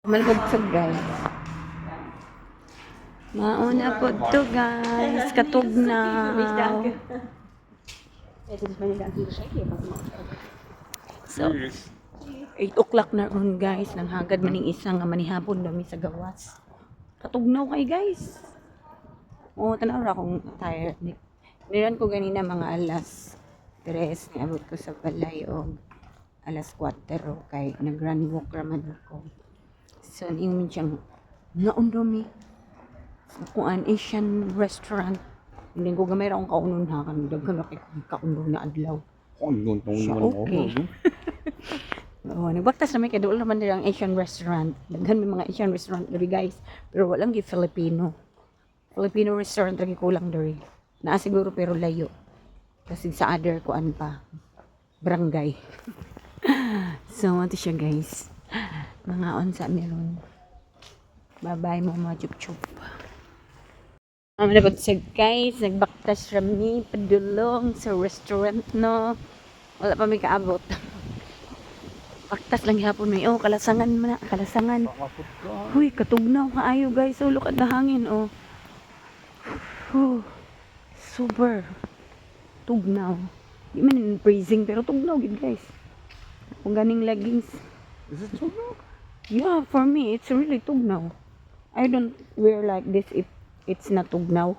Malbog guys. Mauna po to, guys. Katugnaw. Hätte ich meine ganzen Geschenke hier gemacht. So, 8 o'clock na ron, guys. Nanghagad maning isa nga manihapon dami sa gawas. Katugnaw kay, guys. Oo, tanaw ra akong attire. Ni-run ko ganina mga alas 3. Niabot ko sa balay og alas 4 kay nag-run walk raman ako. So, niingon siyang naon mi sa kuan, Asian restaurant. Hindi ko gamay ra akong kaunon ha, kan daghan ra kay kaunon na adlaw. Siya, okay. Oo, nagbaktas naman kay dool naman dira ang Asian restaurant. Daghan may mga Asian restaurant diri, guys, pero walang gi Filipino. Filipino restaurant lagi kulang diri. Naa siguro pero layo. Kasi sa other kuan pa, barangay. So, ato siya, guys. Mga unsa meron. Bye-bye mga chup chup. Ang dapat sa guys, nagbaktas rami padulong sa restaurant, no. Wala pa may kaabot. Baktas lang gihapon may, oh, kalasangan man na, kalasangan. Huy, katugnaw kaayo, guys. Oh, look at the hangin, oh. Whew, super tugnaw. Di man in freezing pero tugnaw gid, guys. Kung ganing leggings. Is it tugnaw? Yeah, for me it's really tugnaw. I don't wear like this if it's not tugnaw.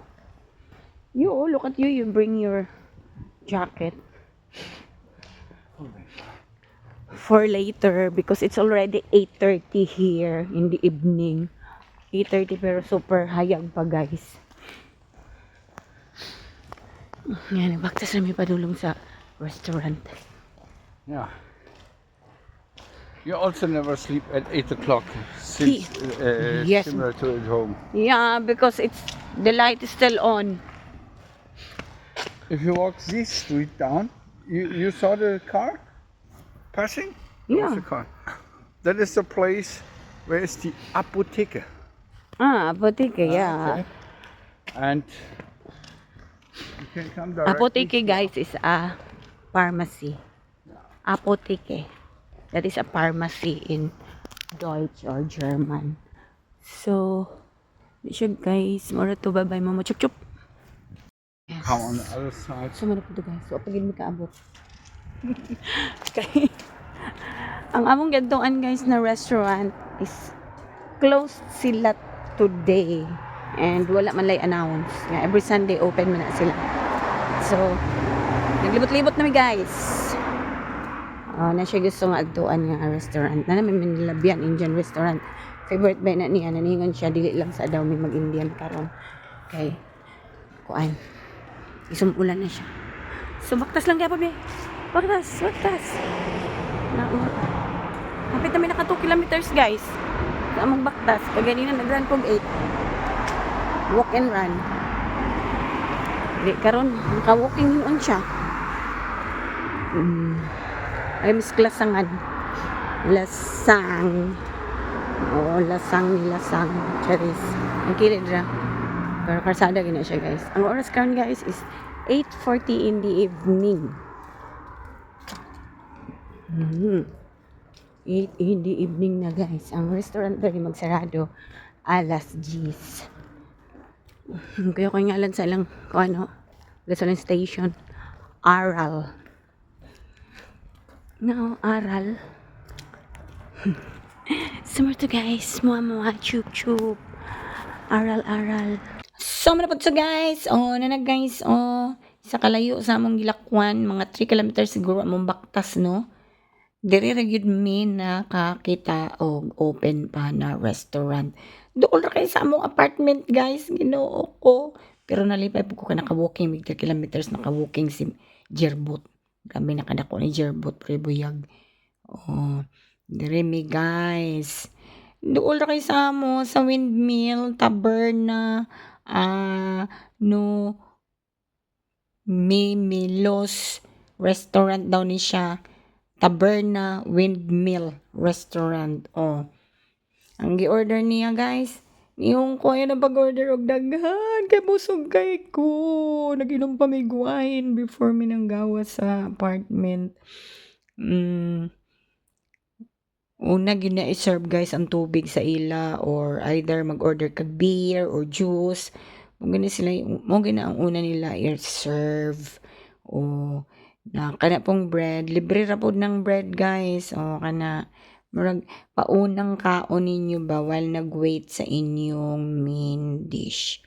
You, oh, look at you, you bring your jacket for later because it's already 8:30 here in the evening. 8:30 pero super hayag pa, guys. Yan, nagbaktas na may padulong sa restaurant. Yeah. You also never sleep at 8 o'clock since Yes. similar to at home. Yeah, because it's the light is still on. If you walk this street down, you saw the car passing? There was Yeah. a car. That is the place where is the Apotheke. Ah, Apotheke, yeah. Okay. And you can come directly. Apotheke, guys, is a pharmacy. Apotheke. That is a pharmacy in Deutsch or German. So, di siya, guys. Mura to, bye-bye mama. Chup chup. Yes. Come on the other side. So, mura po to, guys. So, pagin mi kaabot. Okay. Ang among gadtuan, guys, na restaurant is closed sila today. And wala man lay announce. Nga every Sunday open man na sila. So, naglibot-libot na mi, guys. Oh, na siya gusto nga adtuan nga restaurant. Na namin manilabian Indian restaurant. Favorite ba na niya? Naningon siya dili lang sa daw may mag-Indian karon. Kay kuan. Isumulan na siya. So baktas lang gyapon mi. Baktas, baktas. Na, oh. Hapit na may naka 2 kilometers, guys. Sa among baktas. Kaganina nag-run kog 8. Walk and run. Di karon naka-walking yun siya. Ay, Miss Lasangan. Lasang. Oo, lasang ni lasang. Charis. Ang kilid ra. Pero karsada gina siya, guys. Ang oras karon, guys, is 8:40 in the evening. 8 in the evening na, guys. Ang restaurant dali magsarado alas 10. Kaya ko ngalan sa ilang kung ano, gasoline station. Aral. No, Aral. Summer to, guys. Mua mua chup chup. Aral aral. So man po to, guys. Oh, na na, guys. Oh, sa kalayo sa among gilakwan, mga 3 kilometers siguro among baktas, no. Diri ra gyud mi nakakita og open pa na restaurant. Dool ra kay sa among apartment, guys, Ginoo ko. Pero nalipay po ko kay naka-walking mig 3 kilometers, naka-walking si Jerbot. Grabe nakadako ni Jerbot pre buyag. Oh, diri mi, guys. Dool ra kay sa amo sa Windmill Taberna, ah, no Mimilos Restaurant daw ni siya. Taberna Windmill Restaurant. Oh. Ang gi-order niya, guys, yung ko na pag-order og daghan kay busog kay ko. Nag-inom pa mig wine before mi nanggawas sa apartment. Una gyud na i-serve, guys, ang tubig sa ila or either mag-order kag beer or juice. Mao gani sila, mao gyud na ang una nila i-serve. O na kana pong bread, libre ra pod ng bread, guys. O kana murag paunang kaon ninyo ba while nag-wait sa inyong main dish.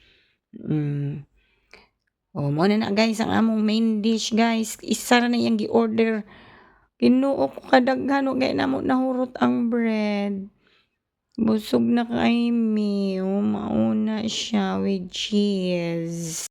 Oh, mao na na, guys, ang among main dish, guys. Isa ra na iyang gi-order. Ginoo ko kadaghan, wa gani namo nahurot ang bread. Busog na kay mi. Oh, mauna siya with cheese.